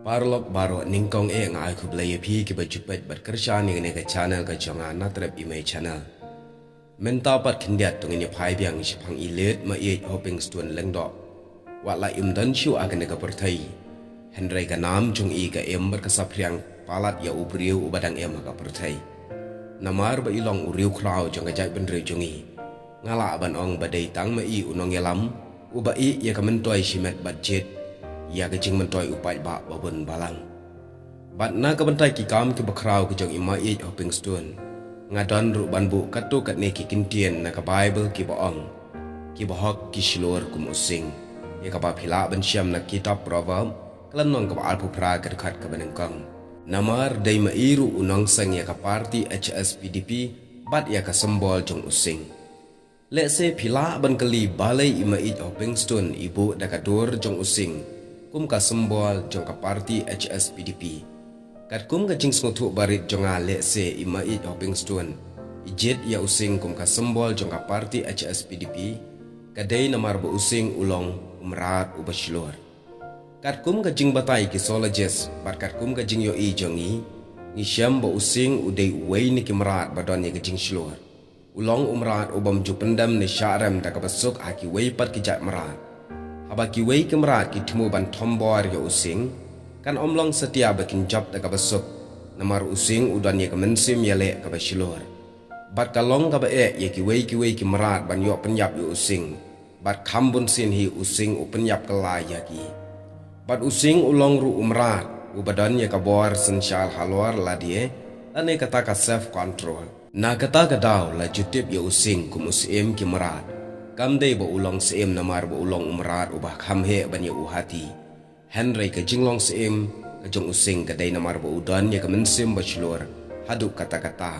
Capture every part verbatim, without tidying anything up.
Paralok baroh, nyngkong eh nga ai khublei ïa phi kiba ju peit bad kyrshan ïa kane ka channel ka jong nga, Natrep Imei Channel. Mynta pat khyndiat to ngin ïa phai biang shaphang i Late Maieit Hopingstone Lyngdoh. Wat la im don shuh ha kane ka pyrthei, hynrei ka nam jong i ka im bad ka saphriang palat ïa u briew uba dang im ha ka pyrthei. Namar ba i long u riewkhraw jong ka jaitbynriew jong i, nga lah ban ong ba dei tang ma i u nongïalam uba ïeh ïa ka myntoi shimet bad jied ïa ka jingmyntoi u paidbah ba bun balang. Bad na ka bynta ki kam kiba khraw ki jong i Maieit Hopingstone, nga don ruh ban buh katto katne ki kyntien na ka Baibl kiba ong, kiba hok ki shlur kum u sing, ïa kaba phi lah ban shem na kitab Proverb ka lynnong kaba arphew phra ka dkhot kaba nyngkong. Namar dei ma i ruh u nongseng ïa ka party H S P D P bad ïa ka symbol jong u sing. Lehse phi lah ban kylli balei i Maieit Hopingstone i buh da ka dur jong u sing kum ka symbol jong ka party H S P D P. Katkum ka jingsngewthuh barit jong nga, lehse i Maieit Hopingstone i jied ïa u sing kum ka symbol jong ka party H S P D P ka dei namar ba u sing u long u mrad uba shlur. Katkum ka jingbatai ki zoologist bad katkum ka jingïohi jong ngi, ngi shem ba u sing u dei uwei na ki mrad ba don ïa ka jingshlur. U long u mrad u bym ju pyndem ne shah rem da kaba suk ha kiwei pat ki jait mrad. Haba kiwei ki mrad ki thmu ban thombor ïa u sing, kan ym long satia ba kin jop da kaba suk, namar u sing u don ïa ka mynsiem ïaleh kaba shlur. Bad ka long kaba eh ïa kiwei kiwei ki mrad ban ïoh pynïap ïa u sing, bad kham bunsien hi u sing u pynïap kylla ïa ki. Bad u sing u long ruh u mrad uba don ïa ka bor synshar halor lade, lane kata ka self control. Na kata ka daw la ju tip ïa u sing kum u syiem ki mrad. Kam dei ba u long syiem namar ba u long u mrad uba kham heh ban ïa u hati. Hynrei ka jinglong syiem ka jong u sing ka dei namar ba u don ïa ka mynsiem ba shlur haduh katta katta.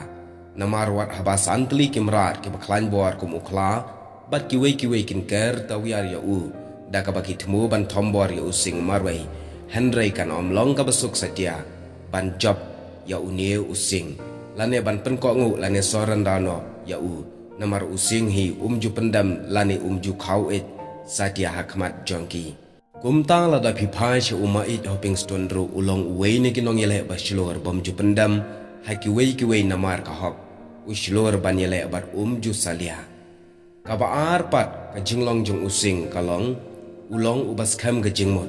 Namar wat haba san tylli ki mrad kiba khlaiñ bor kum u khla bad kiwei kiwei kin ker tawiar ïa u da kaba ki thmu ban thombor ïa u sing marwei, hynrei kan ym long kaba suk satia ban jop ïa une u sing, lane ban pynkohnguh lane surrender noh ïa u, namar u sing hi um ju pyndem lane um ju khaw ïeit satia ha khmat jong ki. Kumta lada phi phai sha u Maieit Hopingstone ruh, u long uwei na ki nongïaleh ba shlur bym ju pyndem ha kiwei kiwei namar ka hok, u shlur ban ïaleh bad um ju salia. Kaba ar pat, ka jinglong jong u sing ka long, u long uba skhem ka jingmut.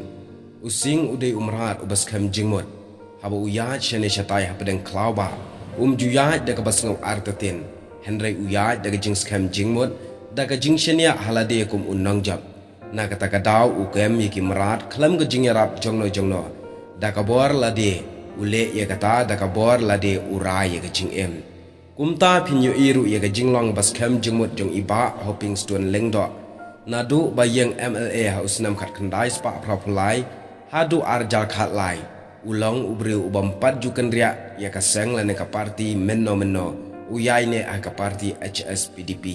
U sing u dei u mrad uba skhem jingmut. Haba u ïaid shane shatai hapdeng khlaw bah, um ju ïaid da kaba sngew artatien, hynrei u ïaid da ka jingskhem jingmut, da ka jingshaniah ha lade kum u nongjop. Na kata ka daw u kem ïa ki mrad khlem ka jingïarap jongno jongno. Da ka bor lade u leh ïa kata, da ka bor lade u rai ïa ka jingim. Kumta phin ïohi ruh ïa ka jinglong ba skhem jingmut jong i Bah Hopingstone Lyngdoh. Naduh ba ïeng M L A ha u snem khatkhyndai spah phra phew lai haduh ar hajar khatlai, u long u briew u bym pat ju kynriah ïa ka seng lane ka party mynno mynno, u ïaineh ha ka party H S P D P.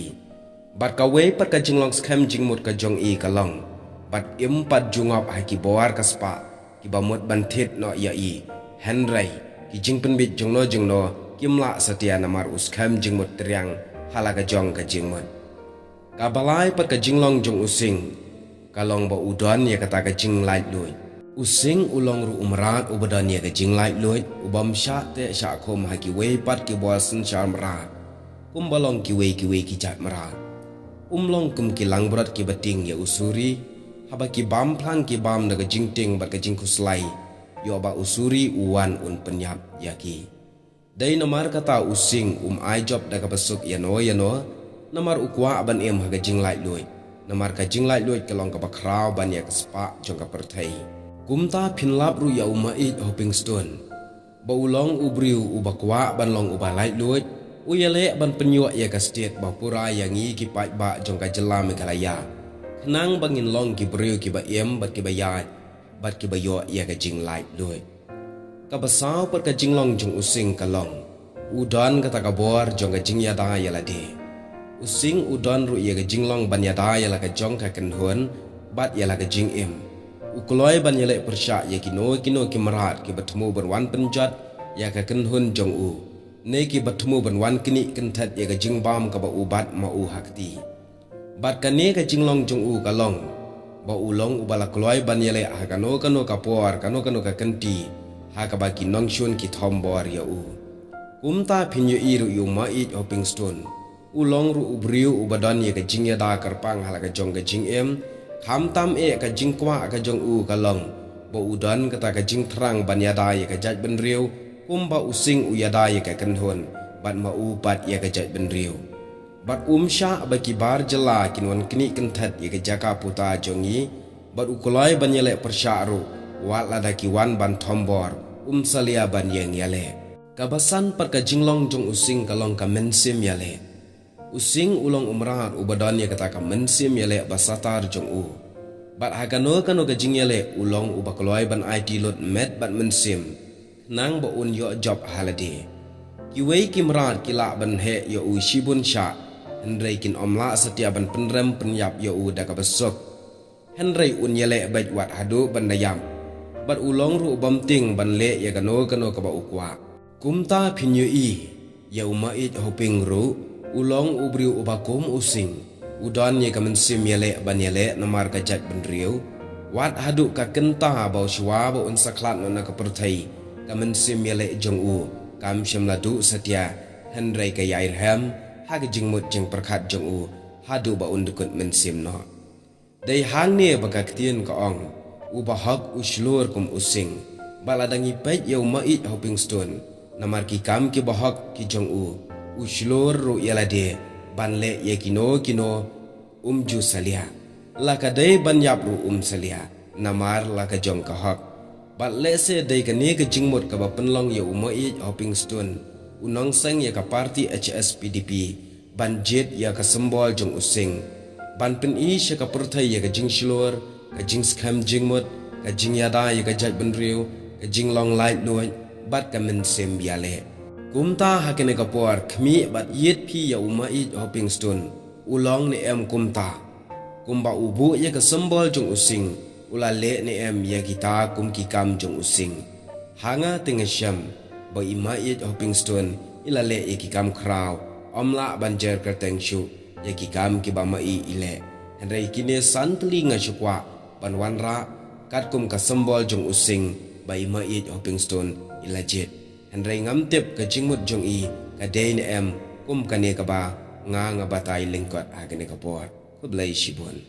Bad kawei pat ka jinglong skhem jingmut ka jong i ka long, bad im pat ju ngop ha ki bor ka spah kiba mut ban thied noh ïa i, hynrei ki jingpynbit jongno jongno kim lah satia namar u skhem jingmut triang ha la ka jong ka jingmut. Kaba lai pat ka jinglong jong u sing ka long ba u don ïa kata ka jinglaitluid. U sing u long ruh u mrad uba don ïa ka jinglaitluid, u bym shah teh shah khum ha kiwei pat ki bor synshar mrad kumba long kiwei kiwei ki jait mrad. Um long kum ki langbrot kiba tieng ïa u suri, haba ki bam phlang ki bam da ka jingtieng bad ka jingkhuslai, ïoh ba u suri u wan un pynïap ïa ki. Dei namar kata u sing um ai jop da kaba suk ïano ïano, namar u kwah ban im ha ka jinglaitluid. Namar ka jinglaitluid ka long kaba khraw ban ïa ka spah jong ka pyrthei. Kumta phin lap ruh ïa u Maieit Hopingstone, ba u long u briew uba kwah ban long uba laitluid, u ïaleh ban pynïoh ïa ka state ba pura ïa ngi ki paidbah jong ka jylla Meghalaya, khnang ba ngin long ki briew kiba im bad kiba ïaid bad kiba ïoh ïa ka jinglaitluid. Kaba saw pat ka jinglong jong u sing ka long, u don kata ka bor jong ka jingïada ïa lade. U sing u don ruh ïa ka jinglong ban ïada ïa la ka jong ka kynhun bad ïa la ka jingim. U kloi ban ïaleh pyrshah ïa kino kino ki mrad kiba thmu ban wan pynjot ïa ka kynhun jong u, ne kiba thmu ban wan knieh kynthet ïa ka jingbam kaba u bat ma u ha kti. Bad kane ka jinglong jong u ka long, ba u long uba la kloi ban ïaleh ha kano kano ka por, kano kano ka kynti, ha kaba ki nongshun ki thombor ïa u. Kumta phin ïohi ruh ïa u Maieit Hoping Stone, u long ruh u briew uba don ïa ka jingïada kyrpang ha la ka jong ka jingim, khamtam eh ka jingkwah ka jong u ka long ba u don kata ka jingthrang ban ïada ïa ka jaitbynriew, kumba u Sing u ïada ïa ka kynhun, bad ma u pat ïa ka jaitbynriew. Bad um shah ba ki bar jylla kin wan knieh kynthet ïa ka jaka puta jong ngi, bad u kloi ban ïaleh pyrshah ruh, wat lada ki wan ban thombor, um salia ban ïeng ïaleh. Kaba san pat ka jinglong jong u Sing ka long ka mynsiem ïaleh. U Sing u long u mrad uba don ïa kata ka mynsiem ïaleh ba satar jong u. Bad ha kano kano ka jingïaleh u long uba kloi ban aiti lut met bad mynsiem, khnang ba un ïoh jop ha lade. Kiwei ki mrad ki lah ban heh ïa u shibun shah, hynrei kin ym lah satia ban pynrem pynïap ïa u da kaba suk. Hynrei un ïaleh beit wat haduh ban da ïap. Bad u long ruh u bym tieng ban leh ïa kano kano kaba u kwah. Kumta phin ïohi ïa u Maieit Hoping ruh, u long u briew uba kum u Sing, u don ïa ka mynsiem ïaleh ban ïaleh namar ka jaitbynriew. Wat haduh ka kynta ba u shuwa ba un sa khlad noh na ka pyrthei, ka mynsiem ïaleh jong u kam shym la duh satia, hynrei ka ïai rhem ha ka jingmut jingpyrkhat jong u haduh ba un da kut mynsiem noh. Dei hangne ba ka ktien ka ong, u bahok u shlur kum u Sing. Bad lada ngi peit ïa u Maieit Hoping Stone, namar ki kam ki bahok ki jong u, u shlur ruh ïa lade ban leh ïa kino kino, um ju salia. La ka dei ban ïap ruh um salia, namar la ka jong ka hok. Bad lehse dei kane ka jingmut kaba pynlong ïa u Maieit Hoping Stone, u nongseng ïa ka party H S P D P, ban jied ïa ka symbol jong u Sing, ban pyni sha ka pyrthei ïa ka jingshlur, ka jingskhem jingmut, ka jingïada ïa ka jaitbynriew, ka jinglong laitluid, bad ka mynsiem ïaleh. Kumta ha kane ka por, khmih bad ïit phi ïa u Maieit Hoping Stone, u long ne em kumta. Kumba u buh ïa ka symbol jong u Sing, u la leh ne em ïa kita kum ki kam jong u Sing. Ha nga te nga shem ba i Maieit Hoping Stone i la leh ïa ki kam khraw, ym lah ban jer kyrteng shuh ïa ki kam kiba ma i i leh. Hynrei kine san tylli nga shu kwah ban wanrah katkum ka symbol jong u Sing ba i Maieit Hoping Stone i la jied. Hynrei ngam tip ka jingmut jong i ka dei ne em kum kane kaba nga nga batai lyngkot ha kane ka por. Khublei shibun.